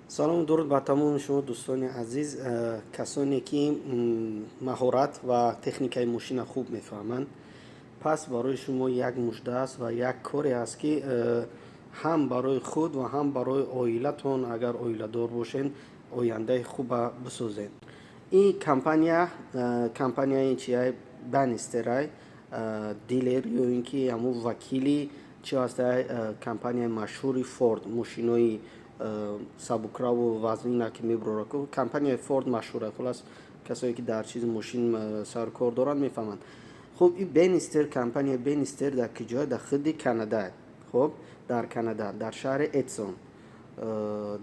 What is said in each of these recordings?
Салому дуруд ба тамоми шумо, дӯстони азиз, касоне ки маҳорат ва техникаи мошина хуб мефаҳманд. Пас барои шумо як мужда аст ва як коре аст, ки ҳам барои худ ва ҳам барои оилатон, агар оиладор бошед, ояндаи хуба бисозед. Ин компания, компанияи чия, Банистерай, дилер ё ин ки ҳамун вакили чи ҳастай, компанияи машҳури Форд, мошинои сабукраву вазнина ки мебурора, компанияи Форд машҳура. Хулас, касое ки дар чизи мошин сарукор доранд, мефаҳманд. Хуб, ин Бенистер, компанияи Бенистер дар куҷо? Дар худи Канада. Хуб, дар Канада, дар шаҳри Эдсон.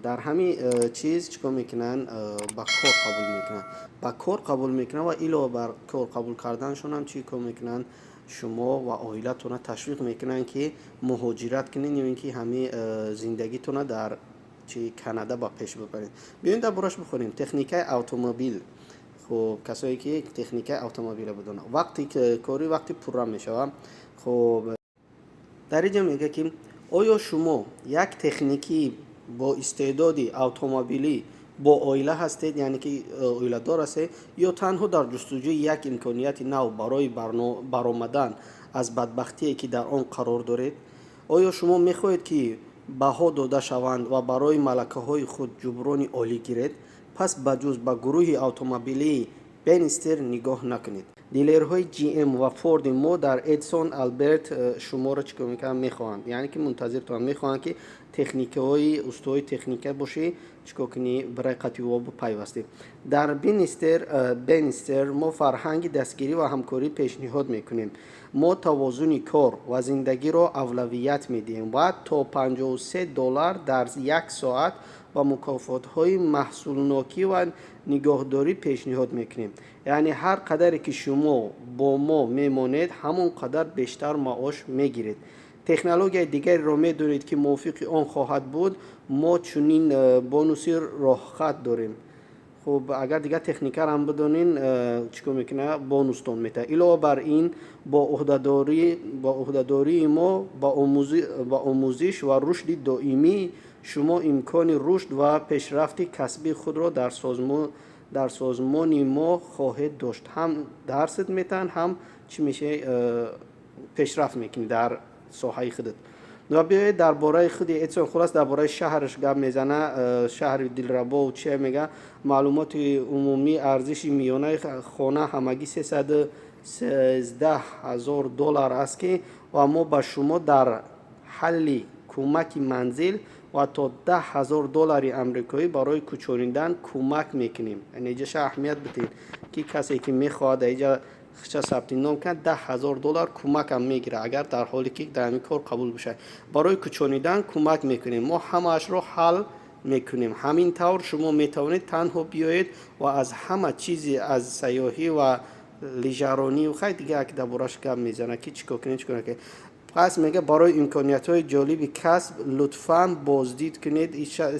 Дар ҳамин чиз чӣ кор мекунанд? Ба кор қабул мекунанд, ба кор қабул мекунанд ва илова бар кор қабул карданашонам чӣ кор мекунанд? Шумо ва оилатонро ташвиқ мекунанд, ки муҳоҷират кунед ё ин ки ҳамин зиндагитонро дар чи Канада ба пеш бибаред. Биёед, дар бораш бихонем. Техникаи автомобил. Хуб, касое ки техникаи автомобилро бидонанд, вақти кори вақти пурра мешавад. Хуб, дар инҷа мегӯяд, ки оё шумо як техникӣ бо истеъдоди автомобилӣ бо оила ҳастед, яъне ки оиладор ҳастед, ё танҳо дар ҷустуҷӯи як имконияти нав барои баромадан аз бадбахтие, ки дар он қарор доред? Оё шумо мехоҳед, ки баҳо дода шаванд ва барои малакаҳои худ ҷуброни олӣ гиред? Пас ба ҷуз ба гурӯҳи автомобилии Бенистер нигоҳ накунед. Дилерҳои GM ва Форди мо дар Эдсон, Алберт шуморо чӣ кор мекунанд? Мехоҳанд, яъне ки мунтазиртон, мехоҳанд, ки техникаҳои устои техника бошӣ, чӣ кор кунӣ, барои қатъиёбу пайвастӣ. Дар Бенистер мо фарҳанги дастгирӣ ва ҳамкорӣ пешниҳод мекунем. Мо тавозуни кор ва зиндагиро авлавият медиҳем ва то 53 доллар дар як соат ва мукофотҳои маҳсулнокӣ ва нигоҳдорӣ пешниҳод мекунем. Яъне ҳар қадаре ки шумо бо мо мемонед, ҳамон қадар бештар маош мегиред. Технологияи дигареро медонед, ки мувофиқи он хоҳад буд? Мо чунин бонуси роҳхат дорем. Хуб, агар дигар техникарам бидонин, чӣ кор мекуна? Бонустон метаҳад. Илова бар ин, бо ӯҳдадории мо ба омӯзиш ва рушди доимӣ шумо имкони рушд ва пешрафти касбии худро дар созмони мо хоҳед дошт. Ҳам дарсат метаҳанд, ҳам чӣ мешавӣ, пешрафт мекунӣ дар соҳаи худат. Ва биёед, дар бораи худи Эдсон, хулас, дар бораи шаҳраш гап мезана, шаҳри дилрабо чия мега. Маълумоти умумӣ: арзиши миёнаи хона ҳамагӣ 313 000 доллар аст, ки ва мо ба шумо дар ҳалли кӯмаки манзил ва то 10 000 доллари амрикоӣ барои кӯчонидан кӯмак мекунем. Яъне иҷаша аҳамият бидиҳед, ки касе ки мехоҳад иҷа хича сабти ном кунад, 10 000 доллар кӯмакам мегирад, агар дар ҳоле ки дар ҳамин кор қабул бошад. Барои кӯчонидан кӯмак мекунем. Мо ҳамаашро ҳал мекунем. Ҳамин тавр шумо метавонед танҳо биёед ва аз ҳама чизи, аз сайёҳӣ ва лижаронӣ, хай, дига ки дар бораш гап мезанад, ки чӣ кор кунед, чӣ кор накунед. Пас мега, барои имкониятҳои ҷолиби касб лутфан боздид кунед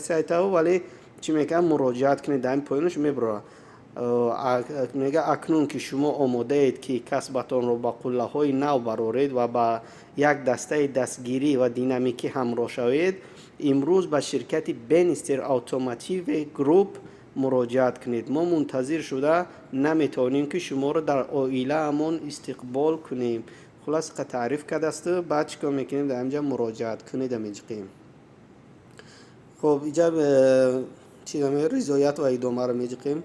сайтао, вале чӣ мекунад, муроҷиат кунед, дар ин поёнаш мебарорад. Мега, акнун ки шумо омодаед, ки касбатонро ба қуллаҳои нав бароред ва ба як дастаи дастгирӣ ва динамикӣ ҳамроҳ шавед, имрӯз ба ширкати Бенистер Automotive Group муроҷиат кунед. Мо мунтазир шуда наметавонем, ки шуморо дар оилаамон истиқбол кунем. Хулас, таъриф кардасту баъд чӣ кор мекунем? Дар инҷа «Муроҷиат кунед» меҷиқем. Хуб, иҷа чӣ, «Ризоят ва идомаро» меҷиқем.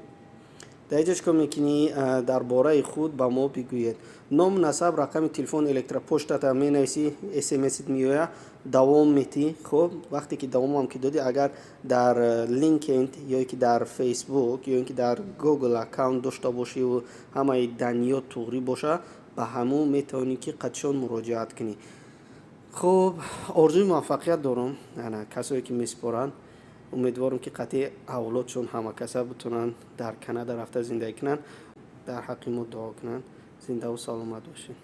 Дар инҷа чӣ кор мекунӣ? «Дар бораи худ ба мо бигӯед». Ному насаб, рақами телефон, электропоштата менависӣ, смсит меояд, давом метӣ. Хуб, вақте ки давомам ки додӣ, агар дар LinkedIn ё ки дар Facebook ё ин ки дар Google аккаунт дошта бошиву ҳамаи данныеот туғрӣ боша, ба ҳамун метавонӣ, ки қатишон муроҷиат кунӣ. Хуб, орзуи муваффақият дорам ана касое ки месупоранд. Умедворам, ки қатъи авлодшон ҳама каса битонанд дар Канада рафта зиндагӣ кунанд, дар ҳаққи мо дуо кунанд. Зиндаву саломат бошед.